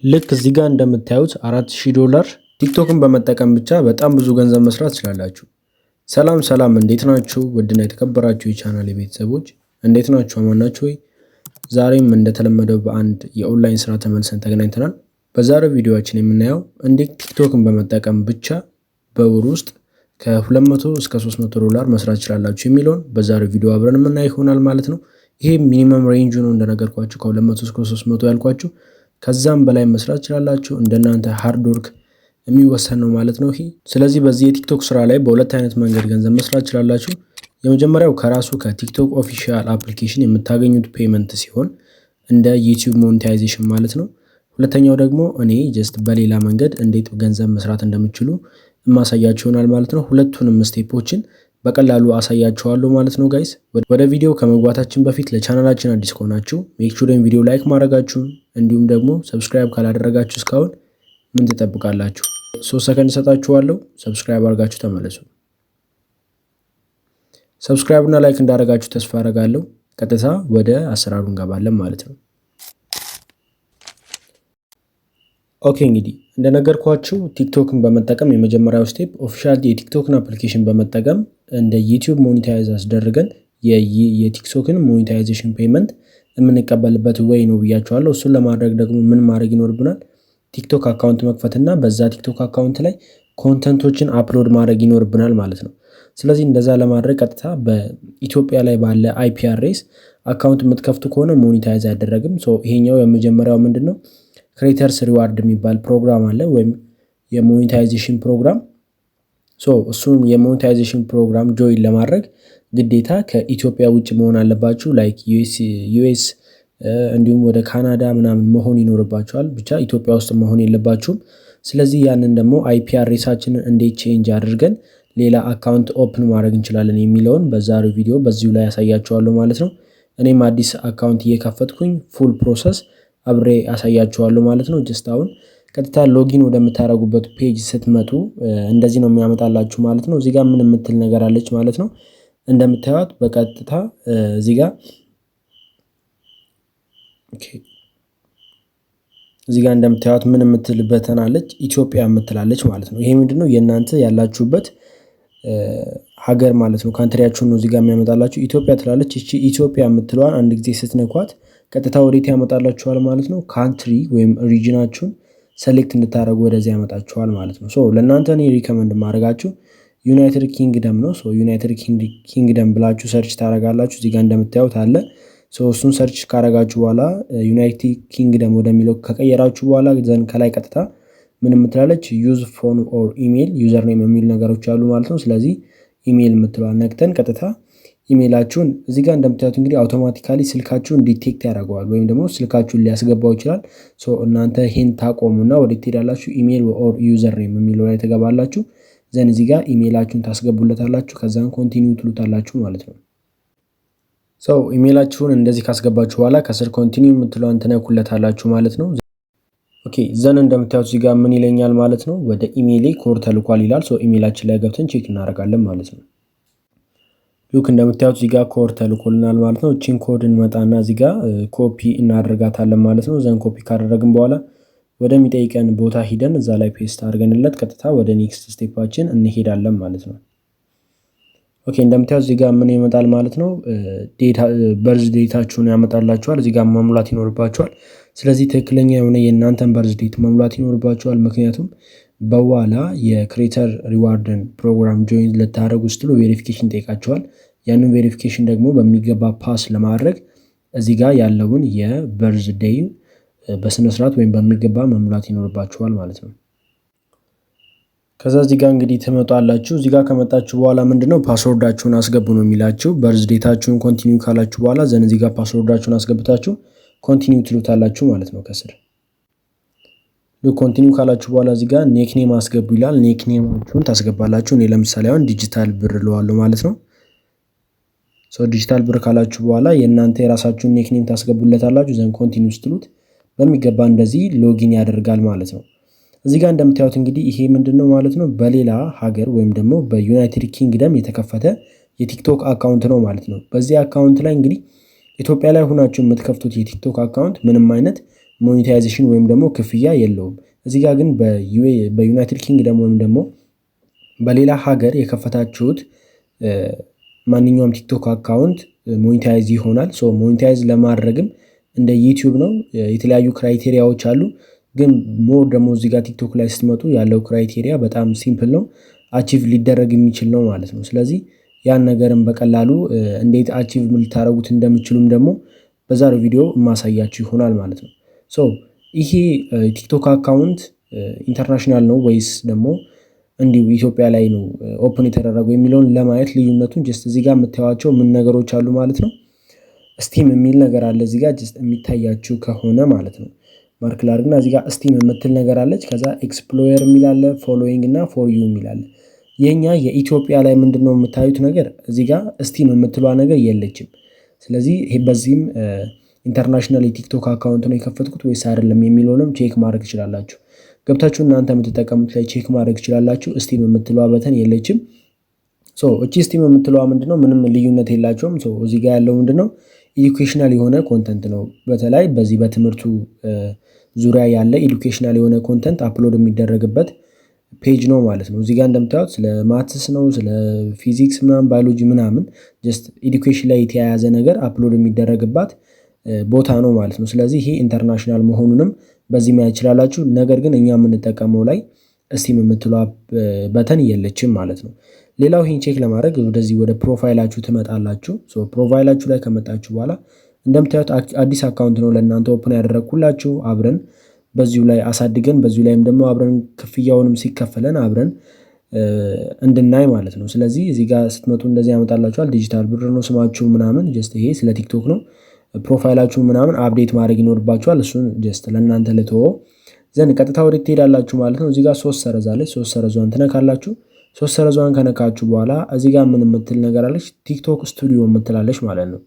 ልክ እዚህ ጋር እንደምታዩት 4000 ዶላር ቲክቶክን በመጠቀም ብቻ በጣም ብዙ ገንዘብ መስራት ትችላላችሁ። ሰላም ሰላም፣ እንዴት ናችሁ? ውድና የተከበራችሁ የቻናል ቤተሰቦች እንዴት ናችሁ? አማን ናችሁ ወይ? ዛሬም እንደተለመደው በአንድ የኦንላይን ስራ ተመልሰን ተገናኝተናል። በዛሬው ቪዲዮአችን የምናየው እንዴት ቲክቶክን በመጠቀም ብቻ በወር ውስጥ ከ200 እስከ 300 ዶላር መስራት ትችላላችሁ የሚለውን በዛሬው ቪዲዮ አብረን የምናየው ይሆናል ማለት ነው። ይሄ minimum range ነው፣ እንደነገርኳችሁ ከ200 እስከ 300 ያልኳችሁ፣ ከዛም በላይ መስራት ትችላላችሁ። እንደናንተ hard work የሚወሰን ነው ማለት ነው ይሄ። ስለዚህ በዚህ የቲክቶክ ስራ ላይ በሁለት አይነት መንገድ ገንዘብ መስራት ትችላላችሁ። የመጀመሪያው ከራሱ ከቲክቶክ official application የምታገኙት payment ሲሆን እንደ ዩቲዩብ monetization ማለት ነው። ሁለተኛው ደግሞ እኔ just በሌላ መንገድ እንዴት ገንዘብ መስራት እንደምትችሉ የማሳያችሁ ይሆናል ማለት ነው። ሁለቱንም step ኦችን በቀላሉ አሳያችኋለሁ ማለት ነው guys። ወደ ቪዲዮ ከመግባታችን በፊት ለቻናላችን አዲስ ከሆናችሁ make sure ቪዲዮ like ማድረጋችሁን፣ እንዲሁም ደግሞ subscribe ካላደረጋችሁ እስካሁን ምን ትጠብቃላችሁ? 3 ሰከንድ እሰጣችኋለሁ። Subscribe አድርጋችሁ ተመለሱ። Subscribe እና like እንዳደረጋችሁ ተስፋ አደርጋለሁ። ቀጥታ ወደ አሰራሩ እንገባለን ማለት ነው። Okay፣ እንግዲህ እንደነገርኳችሁ ቲክቶክን በመጠቀም የመጀመሪያው step official የቲክቶክን application በመጠቀም እንደ ዩቲዩብ monetize አስደርገን የቲክቶክን monetization payment የምንቀበልበት way ነው ብያችኋለሁ። እሱን ለማድረግ ደግሞ ምን ማድረግ ይኖርብናል? ቲክቶክ account መክፈትና በዛ ቲክቶክ account ላይ content ኦችን upload ማድረግ ይኖርብናል ማለት ነው። ስለዚህ እንደዛ ለማድረግ ቀጥታ በኢትዮጵያ ላይ ባለ IP address account የምትከፍቱ ከሆነ monetize አይደረግም። So ይሄኛው የመጀመሪያው ምንድነው? Creators Reward የሚባል ፕሮግራም አለ ወይም የ monetization program። So እሱን የ monetization program join ለማድረግ ግዴታ ከኢትዮጵያ ውጭ መሆን አለባችሁ። Like US እንዲሁም ወደ ካናዳ ምናምን መሆን ይኖርባችኋል። ብቻ ኢትዮጵያ ውስጥ መሆን የለባችሁም። ስለዚህ ያንን ደግሞ IP address ኣችንን እንዴት change አድርገን ሌላ account open ማድረግ እንችላለን የሚለውን በዛሬው ቪዲዮ በዚሁ ላይ አሳያችኋለሁ ማለት ነው። እኔም አዲስ account እየከፈትኩኝ full process አብሬ አሳያችኋለሁ ማለት ነው። Just አሁን ቀጥታ login ወደምታደርጉበት page ስትመጡ እንደዚህ ነው የሚያመጣላችሁ ማለት ነው። እዚህ ጋር ምን የምትል ነገር አለች ማለት ነው። እንደምታዩት በቀጥታ እዚህ ጋር፣ okay፣ እዚህ ጋር እንደምታዩት ምን የምትል button አለች? ኢትዮጵያ የምትላለች ማለት ነው። ይሄ ምንድነው? የእናንተ ያላችሁበት ሀገር ማለት ነው። Country ያችሁን ነው እዚህ ጋር የሚያመጣላችሁ፣ ኢትዮጵያ ትላለች። እቺ ኢትዮጵያ የምትለዋን አንድ ጊዜ ስትነኳት ቀጥታ ወዴት ያመጣላችኋል ማለት ነው? Country ወይም region ኣችሁን select እንድታደርጉ ወደዚህ ያመጣችኋል ማለት ነው። So ለእናንተ እኔ recommend ማድረጋችሁ ዩናይትድ ኪንግደም ነው። So ዩናይትድ ኪንግደም ብላችሁ search ታደርጋላችሁ። እዚህ ጋር እንደምታዩት አለ። So እሱን search ካደረጋችሁ በኋላ፣ ዩናይትድ ኪንግደም ወደሚለው ከቀየራችሁ በኋላ፣ then ከላይ ቀጥታ ምን የምትላለች፣ use phone or email፣ username የሚሉ ነገሮች አሉ ማለት ነው። ስለዚህ ኢሜይል የምትለዋን ነክተን ቀጥታ ኢሜይላችሁን እዚህ ጋር እንደምታዩት እንግዲህ automatically ስልካችሁን detect ያደርገዋል ወይም ደግሞ ስልካችሁን ሊያስገባው ይችላል። So እናንተ ይሄን ታቆሙና ወዴት ትሄዳላችሁ? Email or username የሚለው ላይ ትገባላችሁ። Then እዚህ ጋር ኢሜይላችሁን ታስገቡለታላችሁ። ከዛን continue ትሉታላችሁ ማለት ነው። So ኢሜይላችሁን እንደዚህ ካስገባችሁ በኋላ ከስር continue የምትለዋን ትነኩለታላችሁ ማለት ነው። Okay፣ then እንደምታዩት እዚህ ጋር ምን ይለኛል ማለት ነው? ወደ ኢሜይሌ ኮድ ተልኳል ይላል። So ኢሜይላችን ላይ ገብተን check እናደርጋለን ማለት ነው። Look፣ እንደምታዩት እዚህ ጋር ኮድ ተልኮልናል ማለት ነው። እቺን ኮድ እንመጣና እዚህ ጋር ኮፒ እናደርጋታለን ማለት ነው። Then copy ካደረግን በኋላ ወደሚጠይቀን ቦታ ሂደን እዛ ላይ paste አድርገንለት ቀጥታ ወደ next step ኣችን እንሄዳለን ማለት ነው። Okay፣ እንደምታዩት እዚህ ጋር ምን ይመጣል ማለት ነው? Birth date ኣችሁን ያመጣላችኋል። እዚህ ጋር መሙላት ይኖርባችኋል። ስለዚህ ትክክለኛ የሆነ የእናንተን birth date መሙላት ይኖርባችኋል። ምክንያቱም በኋላ የ creator reward ን program join ልታደርጉ ስትሉ verification ይጠይቃችኋል። ያንን verification ደግሞ በሚገባ pass ለማድረግ እዚህ ጋር ያለውን የ birthday በስነስርዓት ወይም በሚገባ መሙላት ይኖርባችኋል ማለት ነው። ከዛ እዚህ ጋር እንግዲህ ትመጣላችሁ። እዚህ ጋር ከመጣችሁ በኋላ ምንድነው፣ password ኣችሁን አስገቡ ነው የሚላችሁ። Birth date ኣችሁን continue ካላችሁ በኋላ then እዚህ ጋር password ኣችሁን አስገብታችሁ continue ትሉታላችሁ ማለት ነው። ከስር continue ካላችሁ በኋላ እዚህ ጋር nickname አስገቡ ይላል። Nickname ኣችሁን ታስገባላችሁ። እኔ ለምሳሌ አሁን ዲጂታል ብር እለዋለሁ ማለት ነው። So ዲጂታል ብር ካላችሁ በኋላ የእናንተ የራሳችሁን nickname ታስገቡለታላችሁ። Then continue ስትሉት በሚገባ እንደዚህ login ያደርጋል ማለት ነው። እዚህ ጋር እንደምታዩት እንግዲህ ይሄ ምንድን ነው ማለት ነው? በሌላ ሀገር ወይም ደግሞ በዩናይትድ ኪንግደም የተከፈተ የቲክቶክ account ነው ማለት ነው። በዚህ account ላይ እንግዲህ ኢትዮጵያ ላይ ሆናችሁ የምትከፍቱት የቲክቶክ account ምንም አይነት Monetization ወይም ደግሞ ክፍያ የለውም። እዚህ ጋር ግን በዩናይትድ ኪንግደም ወይም ደግሞ በሌላ ሀገር የከፈታችሁት ማንኛውም ቲክቶክ account monetize ይሆናል። So monetize ለማድረግም እንደ ዩቲዩብ ነው፣ የተለያዩ criteria ዎች አሉ። ግን more ደግሞ እዚህ ጋር ቲክቶክ ላይ ስትመጡ ያለው criteria በጣም simple ነው፣ achieve ሊደረግ የሚችል ነው ማለት ነው። ስለዚህ ያን ነገርም በቀላሉ እንዴት achieve ልታደርጉት እንደምትችሉም ደግሞ በዛሬው ቪዲዮ የማሳያችሁ ይሆናል ማለት ነው። So ይሄ ቲክቶክ account international ነው ወይስ ደግሞ እንዲሁ ኢትዮጵያ ላይ ነው open የተደረገው የሚለውን ለማየት ልዩነቱን just እዚህ ጋር የምታዩቸው ምን ነገሮች አሉ ማለት ነው። Steam የሚል ነገር አለ እዚህ ጋር just የሚታያችሁ ከሆነ ማለት ነው። Mark ላድርግና እዚህ ጋር Steam የምትል ነገር አለች። ከዛ explore የሚል አለ፣ following እና for you የሚል አለ። የኛ የኢትዮጵያ ላይ ምንድነው የምታዩት ነገር፣ እዚህ ጋር Steam የምትለዋ ነገር የለችም። ስለዚህ ይሄ በዚህም international የቲክቶክ account ነው የከፈትኩት ወይስ አይደለም የሚለውንም check ማድረግ ትችላላችሁ። ገብታችሁ እናንተ የምትጠቀሙት ላይ check ማድረግ ትችላላችሁ። Steam የምትለዋ button የለችም። So እቺ Steam የምትለዋ ምንድነው? ምንም ልዩነት የላቸውም። So እዚህ ጋር ያለው ምንድነው? Educational የሆነ content ነው። በተለይ በዚህ በትምህርቱ ዙሪያ ያለ educational የሆነ content upload የሚደረግበት page ነው ማለት ነው። እዚህ ጋር እንደምታዩት ስለ maths ነው፣ ስለ ፊዚክስ ምናምን፣ ባዮሎጂ ምናምን፣ just education ላይ የተያያዘ ነገር upload የሚደረግባት ቦታ ነው ማለት ነው። ስለዚህ ይሄ international መሆኑንም በዚህ ማየት ትችላላችሁ። ነገር ግን እኛ የምንጠቀመው ላይ Steam የምትለዋ button የለችም ማለት ነው። ሌላው ይሄን check ለማድረግ ወደዚህ ወደ profile ኣችሁ ትመጣላችሁ። So profile ኣችሁ ላይ ከመጣችሁ በኋላ እንደምታዩት አዲስ account ነው ለእናንተ open ያደረግኩላችሁ፣ አብረን በዚሁ ላይ አሳድገን በዚሁ ላይም ደግሞ አብረን ክፍያውንም ሲከፈለን አብረን እንድናይ ማለት ነው። ስለዚህ እዚህ ጋር ስትመጡ እንደዚህ ያመጣላችኋል። ዲጂታል ብር ነው ስማችሁ ምናምን፣ just ይሄ ስለ ቲክቶክ ነው። Profile ኣችሁ ምናምን update ማድረግ ይኖርባችኋል። እሱን just ለእናንተ ልተወው። Then ቀጥታ ወዴት ትሄዳላችሁ ማለት ነው። እዚህ ጋር ሶስት ሰረዝ አለች። ሶስት ሰረዟን ትነካላችሁ። ሶስት ሰረዟን ከነካችሁ በኋላ እዚህ ጋር ምን የምትል ነገር አለች? ቲክቶክ ስቱዲዮ የምትላለች ማለት ነው።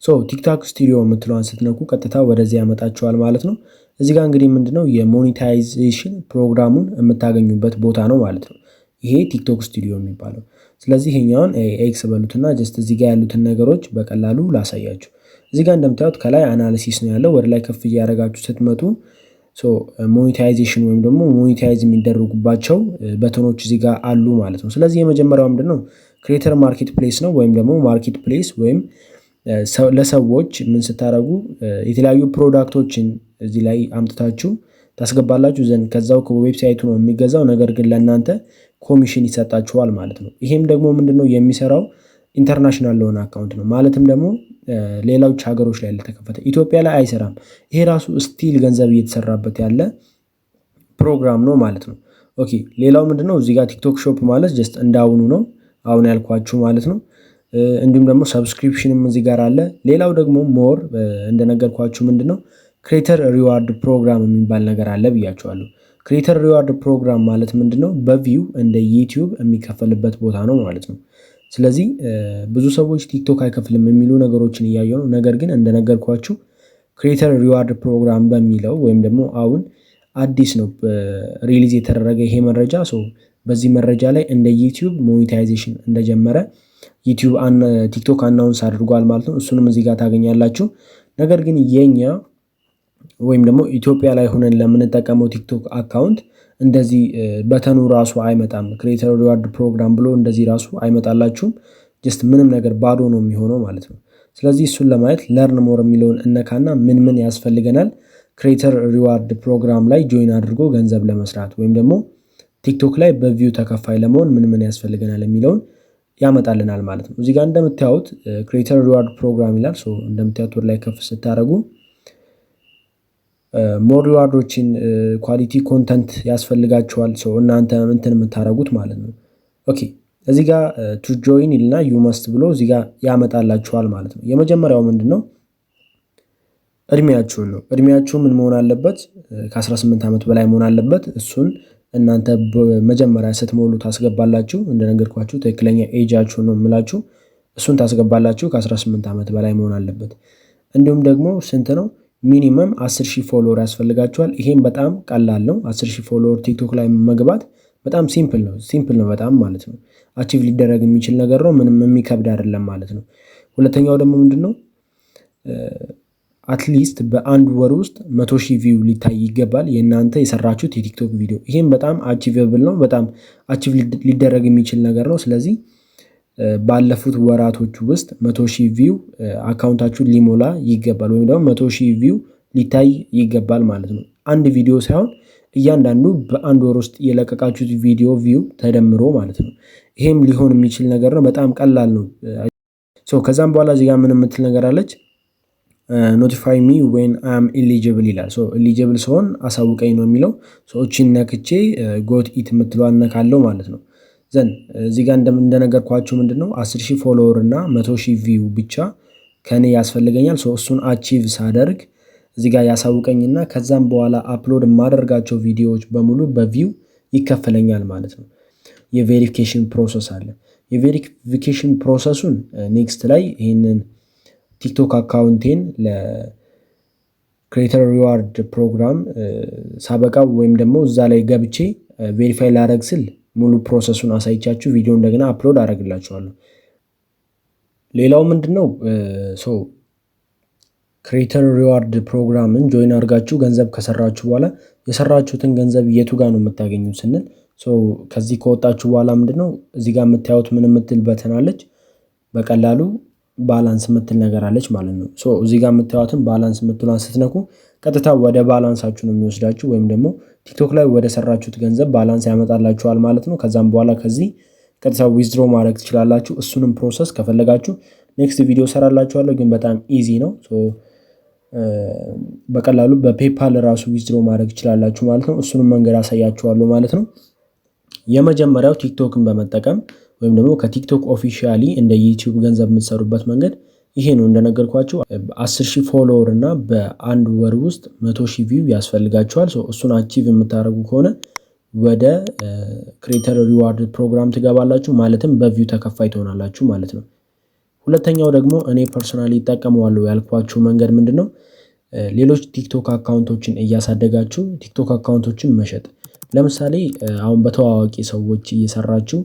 So ቲክቶክ ስቱዲዮ የምትለዋን ስትነኩ ቀጥታ ወደዚህ ያመጣችኋል ማለት ነው። እዚህ ጋር እንግዲህ ምንድነው የ monetization ፕሮግራሙን የምታገኙበት ቦታ ነው ማለት ነው። ይሄ ቲክቶክ ስቱዲዮ የሚባለው። ስለዚህ ይሄኛውን X በሉትና just እዚህ ጋር ያሉትን ነገሮች በቀላሉ ላሳያችሁ። እዚህ ጋር እንደምታዩት ከላይ analysis ነው ያለው። ወደ ላይ ከፍ እያደረጋችሁ ስትመጡ monetization ወይም ደግሞ monetize የሚደረጉባቸው button ኦች እዚህ ጋር አሉ ማለት ነው። ስለዚህ የመጀመሪያው ምንድነው? Creator marketplace ነው፣ ወይም ደግሞ marketplace ወይም ለሰዎች ምን ስታደርጉ የተለያዩ product ኦችን እዚህ ላይ አምጥታችሁ ታስገባላችሁ፣ then ከዛው ከ website ኡ ነው የሚገዛው። ነገር ግን ለእናንተ ኮሚሽን ይሰጣችኋል ማለት ነው። ይሄም ደግሞ ምንድነው የሚሰራው? International ለሆነ account ነው። ማለትም ደግሞ ሌሎች ሀገሮች ላይ ለተከፈተ፣ ኢትዮጵያ ላይ አይሰራም። ይሄ ራሱ still ገንዘብ እየተሰራበት ያለ ፕሮግራም ነው ማለት ነው። Okay፣ ሌላው ምንድነው? እዚህ ጋር ቲክቶክ shop ማለት just እንዳሁኑ ነው፣ አሁን ያልኳችሁ ማለት ነው። እንዲሁም ደግሞ subscription ም እዚህ ጋር አለ። ሌላው ደግሞ more እንደነገርኳችሁ ምንድነው creator reward program የሚባል ነገር አለ ብያችኋለሁ። Creator reward program ማለት ምንድነው? በ view እንደ ዩቲዩብ የሚከፈልበት ቦታ ነው ማለት ነው። ስለዚህ ብዙ ሰዎች ቲክቶክ አይከፍልም የሚሉ ነገሮችን እያየሁ ነው። ነገር ግን እንደነገርኳችሁ creator reward program በሚለው ወይም ደግሞ አሁን አዲስ ነው release የተደረገ ይሄ መረጃ፣ በዚህ መረጃ ላይ እንደ ዩቲዩብ monetization እንደጀመረ ዩቲዩብ ቲክቶክ announce አድርጓል ማለት ነው። እሱንም እዚህ ጋር ታገኛላችሁ። ነገር ግን የኛ ወይም ደግሞ ኢትዮጵያ ላይ ሆነን ለምንጠቀመው ቲክቶክ account እንደዚህ button ኡ ራሱ አይመጣም። Creator reward program ብሎ እንደዚህ ራሱ አይመጣላችሁም። Just ምንም ነገር ባዶ ነው የሚሆነው ማለት ነው። ስለዚህ እሱን ለማየት learn more የሚለውን እነካና ምን ምን ያስፈልገናል creator reward program ላይ join አድርጎ ገንዘብ ለመስራት ወይም ደግሞ ቲክቶክ ላይ በ view ተከፋይ ለመሆን ምን ምን ያስፈልገናል የሚለውን ያመጣልናል ማለት ነው። እዚህ ጋር እንደምታዩት creator reward program ይላል። እንደምታዩት ወደ ላይ ከፍ ስታደርጉ more reward ኦችን፣ quality content ያስፈልጋችኋል። So እናንተ እንትን የምታደርጉት ማለት ነው። Okay፣ እዚህ ጋር to join ይልና you must ብሎ እዚህ ጋር ያመጣላችኋል ማለት ነው። የመጀመሪያው ምንድን ነው? እድሜያችሁን ነው። እድሜያችሁ ምን መሆን አለበት? ከ18 ዓመት በላይ መሆን አለበት። እሱን እናንተ መጀመሪያ ስትሞሉ ታስገባላችሁ። እንደነገርኳችሁ ትክክለኛ age ኣችሁን ነው የምላችሁ። እሱን ታስገባላችሁ። ከ18 ዓመት በላይ መሆን አለበት። እንዲሁም ደግሞ ስንት ነው? Minimum 10 ሺህ follower ያስፈልጋችኋል። ይሄም በጣም ቀላል ነው። 10 ሺህ follower ቲክቶክ ላይ መግባት በጣም simple ነው። Simple ነው በጣም ማለት ነው። Achieve ሊደረግ የሚችል ነገር ነው። ምንም የሚከብድ አይደለም ማለት ነው። ሁለተኛው ደግሞ ምንድን ነው? At least በአንድ ወር ውስጥ 100,000 view ሊታይ ይገባል የእናንተ የሰራችሁት የቲክቶክ ቪዲዮ። ይህም በጣም achievable ነው፣ በጣም achieve ሊደረግ የሚችል ነገር ነው። ስለዚህ ባለፉት ወራቶች ውስጥ 100,000 view account ኣችሁን ሊሞላ ይገባል፣ ወይም ደግሞ 100,000 view ሊታይ ይገባል ማለት ነው። አንድ ቪዲዮ ሳይሆን እያንዳንዱ በአንድ ወር ውስጥ የለቀቃችሁት ቪዲዮ view ተደምሮ ማለት ነው። ይሄም ሊሆን የሚችል ነገር ነው። በጣም ቀላል ነው። ከዛም በኋላ እዚህ ጋር ምን የምትል ነገር አለች? "Notify me when I'm eligible" ይላል። Eligible ስሆን አሳውቀኝ ነው የሚለው። እቺን ነክቼ "got it" የምትለዋን ነካለው ማለት ነው። Then እዚህ ጋር እንደነገርኳችሁ ምንድነው 10,000 follower እና 100,000 view ብቻ ከኔ ያስፈልገኛል። እሱን achieve ሳደርግ እዚህ ጋር ያሳውቀኝና ከዛም በኋላ upload የማደርጋቸው ቪዲዮዎች በሙሉ በ view ይከፈለኛል ማለት ነው። የ verification process አለ። የ verification process ኡን next ላይ ይህንን ቲክቶክ account ኤን ለ creator reward program ሳበቃ ወይም ደግሞ እዛ ላይ ገብቼ verify ላደርግ ስል ሙሉ process ኡን አሳይቻችሁ ቪዲዮ እንደገና upload አደርግላችኋለሁ። ሌላው ምንድነው? Creator reward program ን join አድርጋችሁ ገንዘብ ከሰራችሁ በኋላ የሰራችሁትን ገንዘብ የቱ ጋር ነው የምታገኙት ስንል፣ ከዚህ ከወጣችሁ በኋላ ምንድነው እዚህ ጋር የምታዩት ምን የምትል button አለች? በቀላሉ balance የምትል ነገር አለች ማለት ነው። እዚህ ጋር የምታዩትን balance የምትሏን ስትነኩ ቀጥታ ወደ balance ኣችሁ ነው የሚወስዳችሁ ወይም ደግሞ ቲክቶክ ላይ ወደ ሰራችሁት ገንዘብ balance ያመጣላችኋል ማለት ነው። ከዛም በኋላ ከዚህ ቀጥታ withdraw ማድረግ ትችላላችሁ። እሱንም process ከፈለጋችሁ next ቪዲዮ ሰራላችኋለሁ፣ ግን በጣም easy ነው። በቀላሉ በ PayPal ራሱ withdraw ማድረግ ትችላላችሁ ማለት ነው። እሱንም መንገድ አሳያችኋለሁ ማለት ነው። የመጀመሪያው ቲክቶክን በመጠቀም ወይም ደግሞ ከቲክቶክ officially እንደ ዩቲዩብ ገንዘብ የምትሰሩበት መንገድ ይሄ ነው። እንደነገርኳችሁ 10,000 follower እና በአንድ ወር ውስጥ 100,000 view ያስፈልጋችኋል። እሱን achieve የምታደርጉ ከሆነ ወደ creator reward program ትገባላችሁ፣ ማለትም በ view ተከፋይ ትሆናላችሁ ማለት ነው። ሁለተኛው ደግሞ እኔ personally እጠቀመዋለሁ ያልኳችሁ መንገድ ምንድን ነው? ሌሎች ቲክቶክ account ኦችን እያሳደጋችሁ ቲክቶክ account ኦችን መሸጥ። ለምሳሌ አሁን በታዋቂ ሰዎች እየሰራችሁ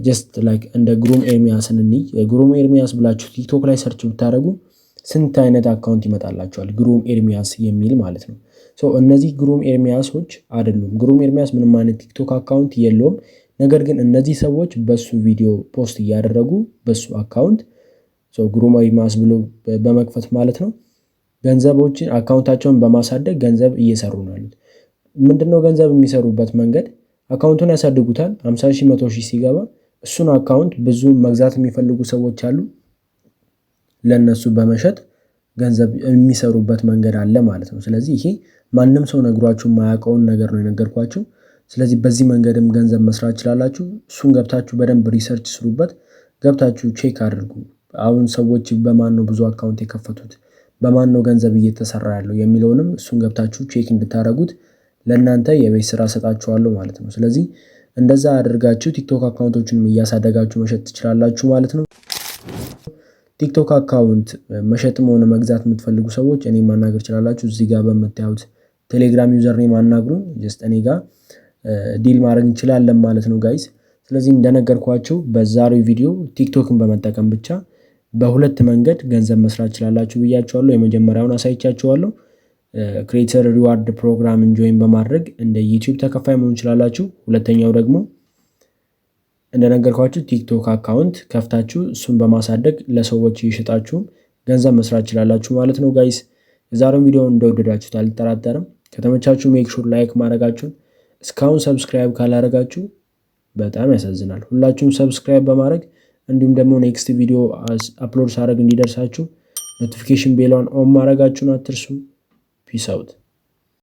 just like እንደ ግሩም ኤርሚያስን እንይ። ግሩም ኤርሚያስ ብላችሁ ቲክቶክ ላይ search ብታደርጉ ስንት አይነት account ይመጣላችኋል? ግሩም ኤርሚያስ የሚል ማለት ነው። እነዚህ ግሩም ኤርሚያሶች አይደሉም። ግሩም ኤርሚያስ ምንም አይነት ቲክቶክ account የለውም። ነገር ግን እነዚህ ሰዎች በሱ ቪዲዮ post እያደረጉ በሱ account ግሩም ኤርሚያስ ብሎ በመክፈት ማለት ነው ገንዘቦችን account ኣቸውን በማሳደግ ገንዘብ እየሰሩ ነው ያሉት። ምንድነው ገንዘብ የሚሰሩበት መንገድ? Account ኡን ያሳድጉታል። 50,000፣ 100,000 ሲገባ እሱን account ብዙ መግዛት የሚፈልጉ ሰዎች አሉ። ለእነሱ በመሸጥ ገንዘብ የሚሰሩበት መንገድ አለ ማለት ነው። ስለዚህ ይሄ ማንም ሰው ነግሯችሁ የማያውቀውን ነገር ነው የነገርኳችሁ። ስለዚህ በዚህ መንገድም ገንዘብ መስራት ትችላላችሁ። እሱን ገብታችሁ በደንብ research ስሩበት፣ ገብታችሁ check አድርጉ። አሁን ሰዎች በማን ነው ብዙ account የከፈቱት፣ በማን ነው ገንዘብ እየተሰራ ያለው የሚለውንም እሱን ገብታችሁ check እንድታደርጉት ለእናንተ የቤት ስራ ሰጣችኋለሁ ማለት ነው። ስለዚህ እንደዛ አድርጋችሁ ቲክቶክ account ኦችንም እያሳደጋችሁ መሸጥ ትችላላችሁ ማለት ነው። ቲክቶክ account መሸጥም ሆነ መግዛት የምትፈልጉ ሰዎች እኔን ማናገር ትችላላችሁ። እዚህ ጋር በምታዩት ቴሌግራም username አናግሩኝ። Just እኔ ጋር deal ማድረግ እንችላለን ማለት ነው guys። ስለዚህ እንደነገርኳችሁ በዛሬው ቪዲዮ ቲክቶክን በመጠቀም ብቻ በሁለት መንገድ ገንዘብ መስራት ትችላላችሁ ብያችኋለሁ። የመጀመሪያውን አሳይቻችኋለሁ። Creator reward program ን join በማድረግ እንደ ዩቲዩብ ተከፋይ መሆን ትችላላችሁ። ሁለተኛው ደግሞ እንደነገርኳችሁ ቲክቶክ account ከፍታችሁ እሱን በማሳደግ ለሰዎች እየሸጣችሁም ገንዘብ መስራት ትችላላችሁ ማለት ነው guys። የዛሬውን ቪዲዮ እንደወደዳችሁት አልጠራጠርም። ከተመቻችሁ make sure like ማድረጋችሁን፣ እስካሁን subscribe ካላደረጋችሁ በጣም ያሳዝናል። ሁላችሁም subscribe በማድረግ እንዲሁም ደግሞ next ቪዲዮ upload ሳደርግ እንዲደርሳችሁ notification bell ኧን on ማድረጋችሁን አትርሱ። Peace out።